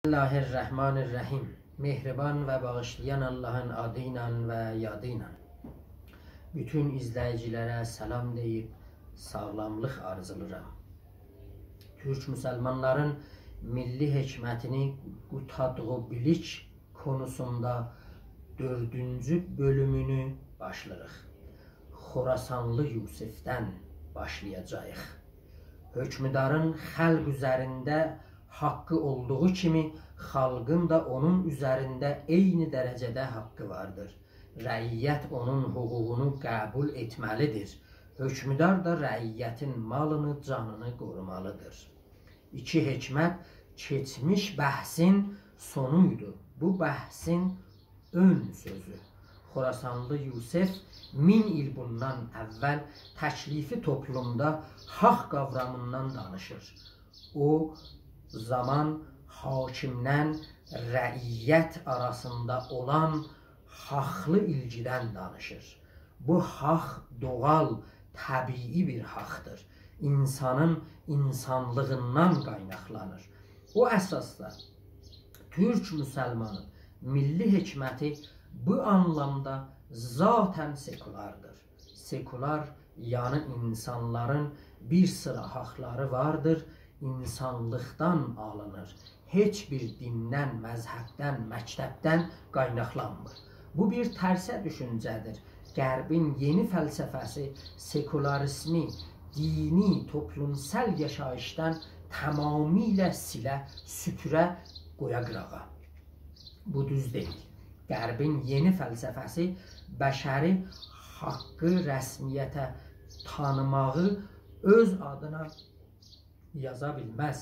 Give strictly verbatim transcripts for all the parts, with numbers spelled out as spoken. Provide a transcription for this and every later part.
الله الرحمن الرحیم. مهربان و باغیشلایان آللاهین آدی ایله و یادی ایله. بوتون ایزله‌ییجی‌لره سلام دئییب، ساغلاملیق آرزولاییرام. تورک مسلمانلارین میللی حکمتینی قوتادغو بیلیک قونوسوندا دؤردونجو بؤلومونو باشلاییریق. خوراسانلی یوسفدن باشلایاجاغیق. حؤکمدارین خالق اوزرینده حاققی اولدوغو کیمی، خالقین دا اونون اوزرینده عینی درجه‌ده حاققی واردیر. رعیت اونون حقوقونو قبول ائتمه‌لیدیر. حؤکمدار دا رعیتین مالینی، جانینی قورومالیدیر. ایکی حکمت کئچمیش بحثین سونویدو. بو بحثین اؤن سؤزو. خوراسانلی یوسف مین ایل بوندان اول تکلیفی توپلومدا حاق قاورامیندان دانیشیر. او زامان حاکیمله رعیت آراسیندا اولان حاقلی ایلگیدن دانیشیر. بو حاق دوغال، طبیعی بیر حاقدیر. اینسانین اینسانلیغیندان قایناقلانیر. او اساسدا تورک مسلمانین میللی حکمتی بو آنلامدا ذاتاً سکولاردیر. سکولار، یعنی اینسانلارین بیر سیرا حاقلاری واردیر، اینسانلیقدان آلینیر. هئچ بیر دیندن، مذهبدن، مکتبدن قایناقلانمیر. بو بیر ترسه دوشونجه‌دیر. غربین یئنی فلسفه‌سی سکولاریزمی دینی، توپلومسال یاشاییشدان تمامیله سیله، سوپوره، قویا قیراغا. بو دوز دئییل. غربین یئنی فلسفه‌سی بشری حاققی رسمیته تانیماغی اؤز آدینا یازا بیلمز.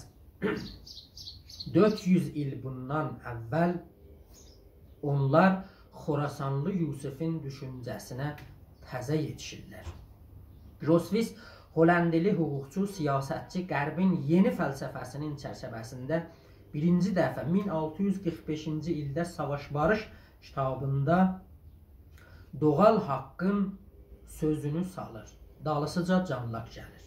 دؤرد یوز ایل بوندان اول اونلار خوراسانلی یوسفین دوشونجه‌سینه تزه یئتیشیرلر. گروسویس، هلندلی حقوقچو، سیاستچی، غربین یئنی فلسفه‌سینین چرچیوه‌سینده بیرینجی دفعه مین آلتی یوز قیرخ بئشینجی ایلده ساواش باریش کیتابیندا دوغال حاققین سؤزونو سالیر. دالیسیجا جان لاک گلیر.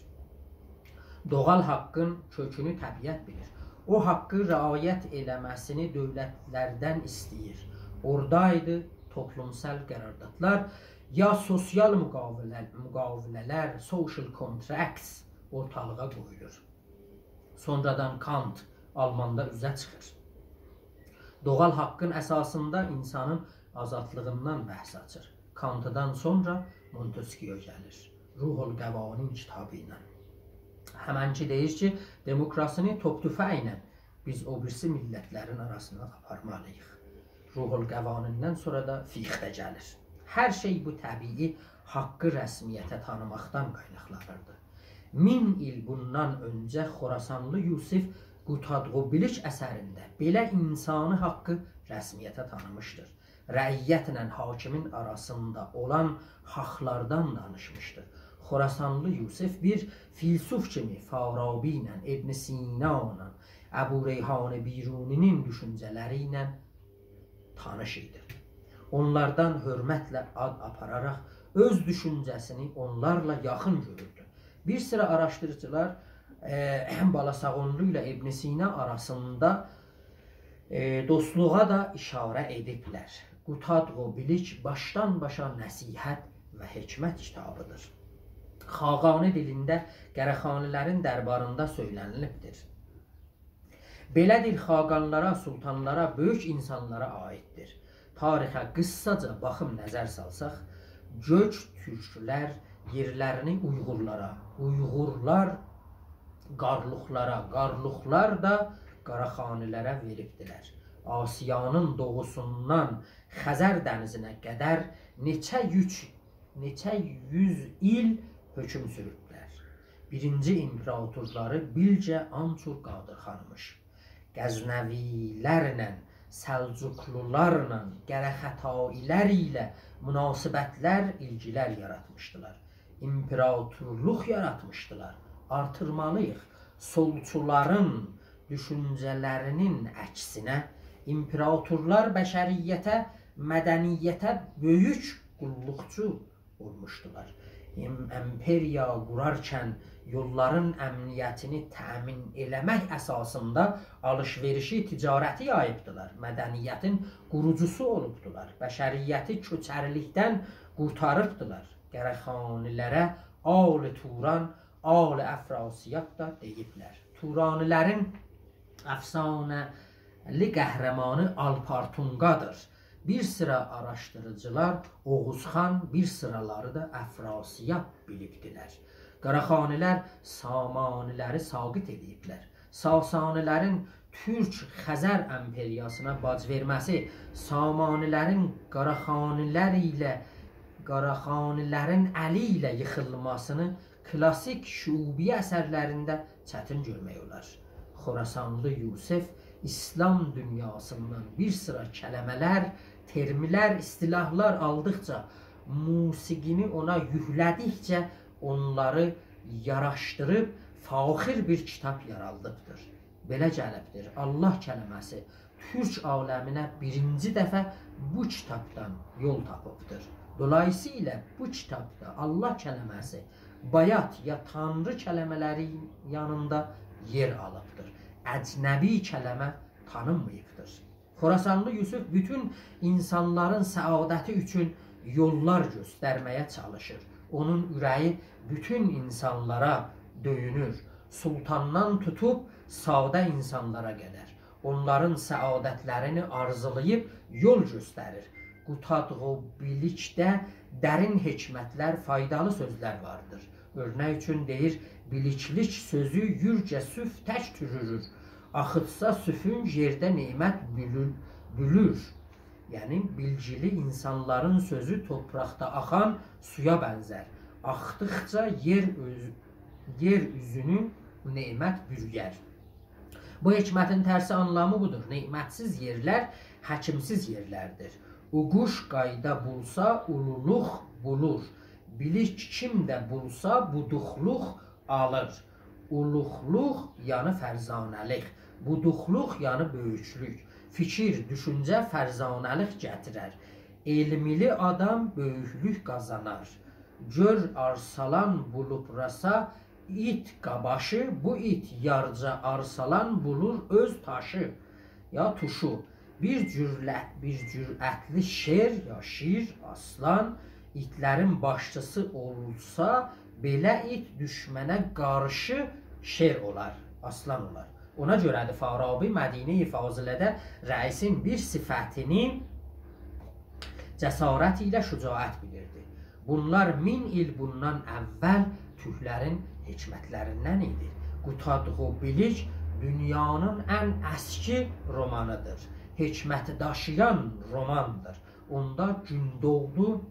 دوغال حاققین کؤکونو طبیعت بیلیر. او حاققی رعایت ائله‌مه‌سینی دؤولتلردن ایسته‌ییر. اورادایدی توپلومسال قراردادلار، یا سوسیال مقاوله-، مقاوله‌لر، social contracts اورتالیغا قویولور. سونرادان کانت آلماندا اوزه چیخیر. دوغال حاققین اساسیندا اینسانین آزادلیغیندان بحث آچیر. کانتدان سونرا مونتسکیو گلیر. روح‌القوانین کیتابی ایله. همن کی دئییر کی، دموکراسینی توپ توفنگله بیز او بیریسی میللتلرین آراسینا آپارمالیییق. روح‌القوانیندن سونرا دا فیخته گلیر. هر شئی بو طبیعی حاققی رسمیته تانیماقدان قایناقلانیردی. مین ایل بوندان اؤنجه خوراسانلی یوسف قوتادغو بیلیک اثرینده بئله اینسانی حاققی رسمیته تانیمیشدیر. رعیتله حاکیمین آراسیندا اولان حاقلاردان دانیشمیشدیر. خوراسانلی یوسف بیر فیلسوف کیمی فارابی ایله، ابن سینا ایله، ابوریحان بیرونی‌نین دوشونجه‌لری ایله تانیش ایدی. اونلاردان حؤرمتله آد آپاراراق اؤز دوشونجه‌سینی اونلارلا یاخین گؤروردو. بیر سیرا آراشدیریجیلار، ائ، بالاساغونلو ایله ابن سینا آراسیندا، ائ، دوستلوغا دا ایشاره ائدیبلر. قوتادغو بیلیک باشدان باشا نصیحت و حکمت کیتابیدیر. خاقانی دیلینده قاراخانی‌لرین درباریندا سؤیله‌نیلیبدیر. بئله دیل خاقانلارا، سلطانلارا، بؤیوک اینسانلارا عاییددیر. تاریخه قیسساجا باخیم نظر سالساق، گؤکتورکلر یئرلرینی اویغورلارا، اویغورلار قارلوقلارا، قارلوقلار دا قاراخانی‌لره وئریبدیلر. آسیانین دوغوسوندان خزر دنیزینه قدر نئچه یوز، نئچه یوز ایل حؤکم سوروبدولر. بیرینجی ایمپراتورلاری بیلجه آنچور قادیرخانیمیش. غزنوی‌لرله، سلجوقلولارلا، قره‌ختایی‌لر ایله مناسبتلر، ایلگیلر یاراتمیشدیلار. ایمپراتورلوق یاراتمیشدیلار. آرتیرمالیییق. سولچولارین دوشونجه‌لرینین عکسینه، ایمپراتورلار بشریته، مدنیته بؤیوک قوللوقچو اولموشدولار. ایم-، ایمپرییا قورارکن یوللارین امنیتینی تأمین ائله‌مک اساسیندا آلیش‌وئریشی، تجارتی یاییبدیلار. مدنیتین قوروجوسو اولوبدولار. بشریتی کؤچریلیکدن قورتاریبدیلار. قاراخانی‌لره آل توران، آل افراسیاب دا دئییبلر. تورانی‌لرین افسانه‌لی قهرمانی آلپارتونقادیر. بیر سیرا آراشدیریجیلار اوغوزخان، بیر سیرالاری دا افراسیاب بیلیبدیلر. قاراخانی‌لر سامانی‌لری ساقط ائدیبلر. ساسانی‌لرین تورک خزر ایمپئریاسینا باج وئرمه‌سی، سامانی‌لرین قاراخانی‌لر ایله، قاراخانی‌لرین الی ایله ییخیلماسینی کلاسیک شعوبیه اثرلرینده چتین گؤرمک اولار. خوراسانلی یوسف ایسلام دونیاسیندان بیر سیرا کلمه‌لر، ترملر، اصطلاحلار آلدیقجا، موسیقینی اونا یوکله‌دیکجه اونلاری یاراشدیریب فاخر بیر کیتاب یارادیبدیر. بئله گلیبدیر. الله کلمه‌سی تورک عالمینه بیرینجی دفعه بو کیتابدان یول تاپیبدیر. دولاییسییلا بو کیتابدا الله کلمه‌سی بایات یا تانری کلمه‌لری یانیندا یئر آلیبدیر. اجنبی کلمه تانینماییبدیر. خوراسانلی یوسف بوتون اینسانلارین سعادتی اوچون یوللار گؤسترمه‌یه چالیشیر. اونون اوره‌یی بوتون اینسانلارا دؤیونور. سلطاندان توتوب ساده اینسانلارا قدر اونلارین سعادتلرینی آرزولاییب یول گؤستریر. قوتادغو بیلیکده درین حکمتلر، فایدالی سؤزلر واردیر. اؤرنک اوچون دئییر: «بیلیکلیک سؤزو یورجه سوف تک تورورور. آخیتسا سوفون یئرده نعمت بولور.» بولور. یعنی، بیلگیلی اینسانلارین سؤزو توپراقدا آخان سویا بنزر. آخدیقجا یئر اوز-، یئر اوزونو نعمت بورویر. بو حکمتین ترسی آنلامی بودور: نعمتسیز یئرلر حکیمسیز یئرلردیر. او قوش قایدا بولسا، اولولوق بولور. بیلیک کیمده بولسا، بودوقلوق آلیر. اولوقلوق، یعنی فرزانه‌لیک. بودوقلوق، یعنی بؤیوکلوک. فیکیر، دوشونجه فرزانه‌لیک گتیرر. علملی آدام بؤیوکلوک قازانار. گؤر، آرسالان بولوب راسا، ایت قاباشی، بو ایت یارجا آرسالان بولور اؤز تاشی، یا توشو. بیر جرأت، بیر جرأتلی شیر، یا شیر، آسلان، ایتلرین باشچیسی اولسا، بئله ایت دوشمنه قارشی شیر اولار، آسلان اولار. اونا گؤره‌دیر فارابی مدینه‌ی فاضله‌ده رئیسین بیر صفتینی جسارت ایله شجاعت بیلیردی. بونلار مین ایل بوندان اول تورکلرین حکمتلریندن ایدی. قوتادغو بیلیک دونیانین ان اسکی رومانیدیر. حکمتی داشییان روماندیر. اوندا گون‌دوغدو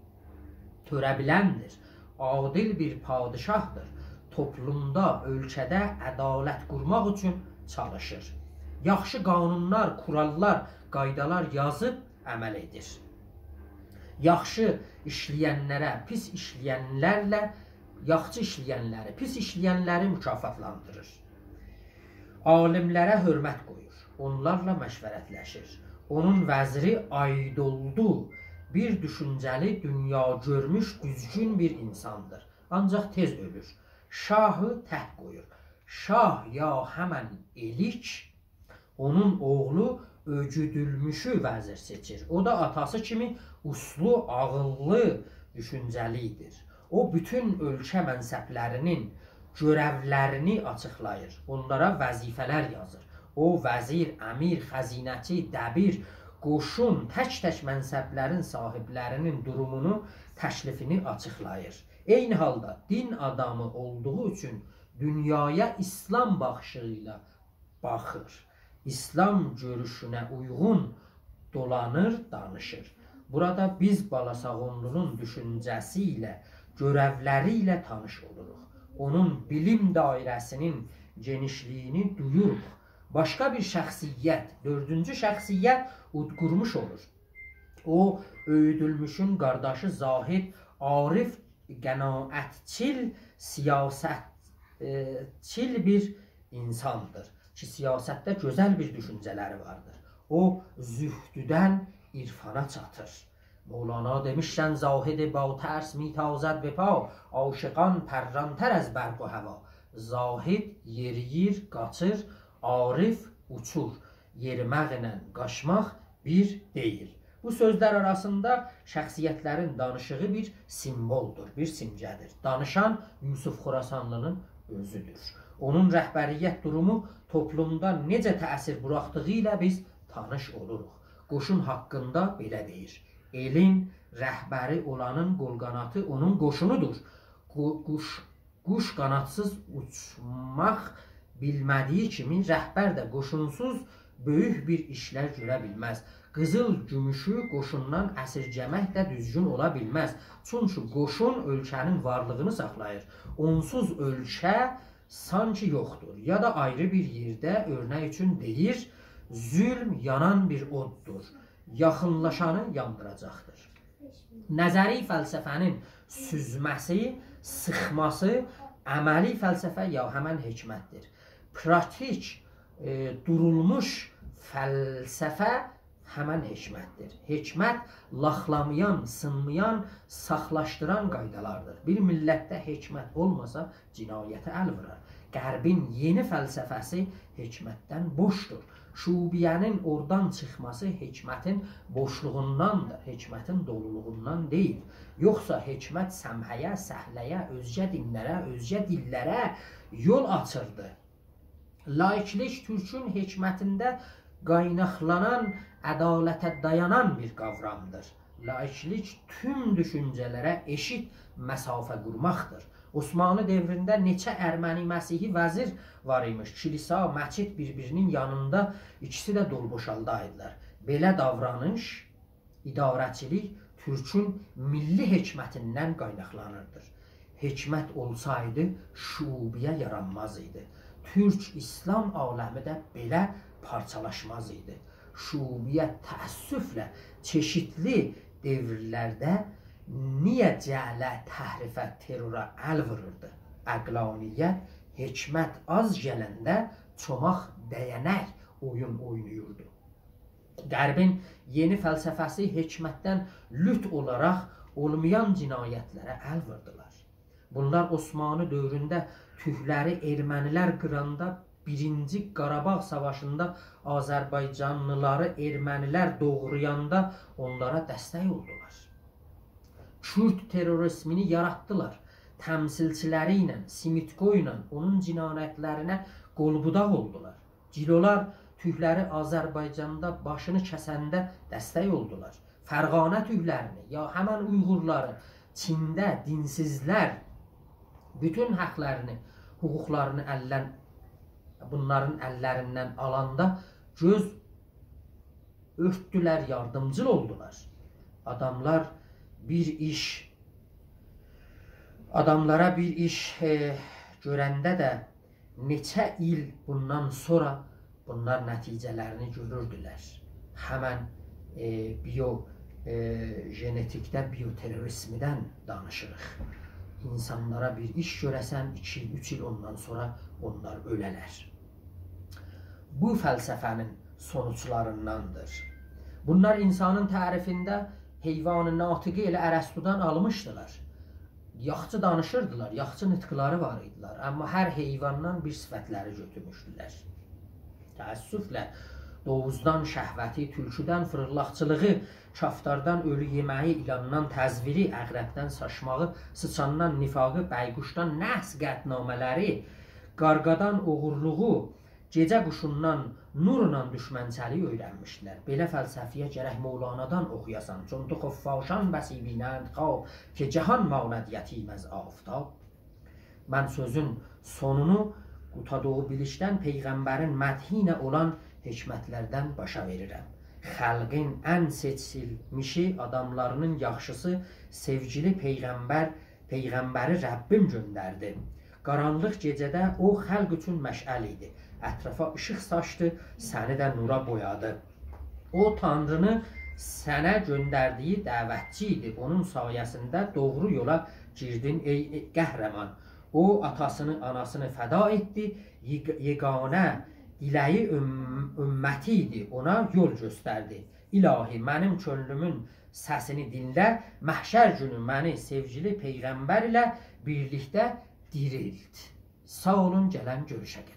تؤره بیلندیر. عادل بیر پادشاهدیر. توپلومدا، اؤلکه‌ده عدالت قورماق اوچون چالیشیر. یاخشی قانونلار، کوراللار، قایدالار یازیب عمل ائدیر. یاخشی ایشله‌ینلره، پیس ایشله‌ینلرله، یاخشی ایشله‌ینلری، پیس ایشله‌ینلری مکافاتلاندیریر. عالیملره حؤرمت قویور، اونلارلا مشورتلشیر. اونون وزیری آیدولدو بیر دوشونجه‌لی، دونیا گؤرموش، دوزگون بیر اینساندیر. آنجاق تئز اؤلور. شاهی تک قویور. شاه یا همن ائلیک، اونون اوغلو اؤگودولموشو وزیر سئچیر. او دا آتاسی کیمی اوسلو، عاغیللی، دوشونجه‌لیدیر. او، بوتون اؤلکه منصبلرینین گؤرولرینی آچیقلاییر، اونلارا وظیفه‌لر یازیر. او، وزیر، امیر، خزینه‌چی، دبیر، قوشون، تک-تک منصبلرین صاحیبلرینین دورومونو، تکلیفینی آچیقلاییر. عینی حالدا دین آدامی اولدوغو اوچون دونیایا ایسلام باخیشی ایله باخیر. ایسلام گؤروشونه اویغون دولانیر، دانیشیر. بورادا بیز بالاساغونلونون دوشونجه‌سی ایله، گؤرولری ایله تانیش اولوروق. اونون بیلیم دایره‌سینین گئنیشلیگینی دویوروق. باشقا بیر شخصیت، دؤردونجو شخصیت اودقورموش اولور. او، اؤیودولموشون قارداشی، زاهد، عارف، قناعتچیل، سیاستچیل بیر اینساندیر کی، سیاستده گؤزل بیر دوشونجه‌لری واردیر. او، زهددن عرفانا چاتیر. مولانا دئمیشکن: «زاهد با ترس می‌تازد به پا، عاشقان پران‌تر از برق و هوا.» زاهد یئریییر، قاچیر، عارف اوچور. یئریمکله قاچماق بیر دئییل. بو سؤزلر آراسیندا شخصیتلرین دانیشیغی بیر سیمبولدور، بیر سیمگه‌دیر. دانیشان یوسف خوراسانلی‌نین اؤزودور. اونون رهبریت دورومو توپلومدا نئجه تأثیر بوراخدیغی ایله بیز تانیش اولوروق. قوشون حاقیندا بئله دئییر: «ائلین رهبری اولانین قول قاناتی اونون قوشونودور. قو-، قوش، قوش قانادسیز اوچماق بیلمه‌دیگی کیمی، رهبر ده قوشونسوز بؤیوک بیر ایشلر گؤره بیلمز. قیزیل گوموشو قوشوندان اسیرگه‌مک ده دوزگون اولا بیلمز. چونکی قوشون اؤلکه‌نین وارلیغینی ساخلاییر. اونسوز اؤلکه سانکی یوخدور. یا دا آیری بیر یئرده، اؤرنک اوچون دئییر، ظلم یانان بیر اوددور. یاخینلاشانی یاندیراجاقدیر.» نظری فلسفه‌نین سوزمه‌سی، سیخماسی، عملی فلسفه یا همن حکمتدیر. پراتیک، ائ، دورولموش فلسفه همن حکمتدیر. حکمت لاخلامایان، سینمایان، ساخلاشدیران قایدالاردیر. بیر میللتده حکمت اولماسا، جنایته ال وورار. غربین یئنی فلسفه‌سی حکمتدن بوشدور. شعوبیه‌نین اورادان چیخماسی حکمتین بوشلوغونداندیر، حکمتین دولولوغوندان دئییل. یوخسا حکمت سمه‌یه، سهله‌یه، اؤزگه دینلره، اؤزگه دیللره یول آچیردی. لائیکلیک تورکون حکمتینده قایناقلانان، عدالته دایانان بیر قاورامدیر. لائیکلیک توم دوشونجه‌لره ائشیت مسافه قورماقدیر. عثمانلی دؤورونده نئچه ارمنی مسیحی وزیر وار ایمیش. کلیسا، مسجد بیر-بیرینین یانیندا، ایکیسی ده دول بوشالدایدیلار. بئله داورانیش، اداره‌چیلیک تورکون میللی حکمتیندن قایناقلانیردیر. حکمت اولسایدی، شعوبیه یارانماز ایدی. تورک ایسلام عالمی ده بئله پارچالاشماز ایدی. شعوبیه تأسفله چئشیتلی دؤورلرده نییه جعله، تحریفه، ترورا ال ووروردو؟ عقلانیت، حکمت آز گلنده چوماق، دَیَنک اویون اویناییردی. غربین یئنی فلسفه‌سی حکمتدن لوت اولاراق اولمایان جنایتلره ال ووردولار. بونلار عثمانلی دؤورونده تورکلری ارمنیلر قیراندا، بیرینجی قاراباغ ساواشیندا آذربایجانلیلاری ارمنیلر دوغرایاندا اونلارا دستک اولدولار. کورد تروریزمینی یاراتدیلار. تمثیلچیلری ایله، سیمیتقو ایله اونون جنایتلرینه قول‌بوداق اولدولار. گیلولار تورکلری آذربایجاندا باشینی کسنده دستک اولدولار. فرغانه تورکلرینی، یا همن اویغورلاری چینده دینسیزلر بوتون حقلرینی، حقوقلارینی الدن، بونلارین اللریندن آلاندا گؤز اؤرتدولر، یاردیمجیل اولدولار. آداملار بیر ایش، آداملارا بیر ایش، ائ، گؤرنده ده نئچه ایل بوندان سونرا بونلار نتیجه‌لرینی گؤروردولر. همن، ائ، بیو، ائ، ژنتیکده بیوتروریزمدن دانیشیریق. اینسانلارا بیر ایش گؤره‌سن، ایکی ایل، اوچ ایل اوندان سونرا اونلار اؤله‌لر. بو فلسفه‌نین سونوجلاریندان‌دیر. بونلار اینسانین تعریفینده حیوان ناطقی ائله ارسطودان آلمیشدیلار. یاخشی دانیشیردیلار، یاخشی نطقلاری وار ایدیلر، اما هر حیواندان بیر صفتلری گؤتورموشدولر. تأسفله، دوووزدان شهوتی، تولکودن فیریلداقچیلیغی، کافتاردان اؤلو یئمه‌یی، ایلاندان تزویری، عقربدن ساچماغی، سیچاندان نفاقی، بیقوشدان نحس قطعنامه‌لری، قارغادان اوغورلوغو، گئجه قوشوندان نورلا دوشمنچیلیگی اؤیرنمیشدیلر. بئله فلسفه‌یه گرک مولانادان اوخویاسان: «چون تو خفاشان بسی بینند خواب، که جهان ماند یتیم از آفتاب.» من سؤزون سونونو قوتادوغو بیلیشدن پیغمبرین مدحی ایله اولان حکمتلردن باشا وئریرم. خلقین ان سئچیلمیشی، آداملارینین یاخشیسی، سئوگیلی پیغمبر، پیغمبری ربّیم گؤندردی. قارانلیق گئجه‌ده او خلق اوچون مشعل ایدی. اطرافا ایشیق ساچدی، سنی ده نورا بویادی. او، تانرینین سنه گؤندردیگی دعوتچی ایدی. اونون سایه‌سینده دوغرو یولا گیردین، ای، ای قهرمان. او، آتاسینی، آناسینی فدا ائتدی. یئگ-، یگانه دیله‌یی ام-، امتی ایدی، اونا یول گؤستردی. الهی، منیم کؤنلومون سسینی دینله، محشر گونو منی سئوگیلی پیغمبر ایله بیرلیکده دیریلت. ساغ اولون، گلن گؤروشه قدر.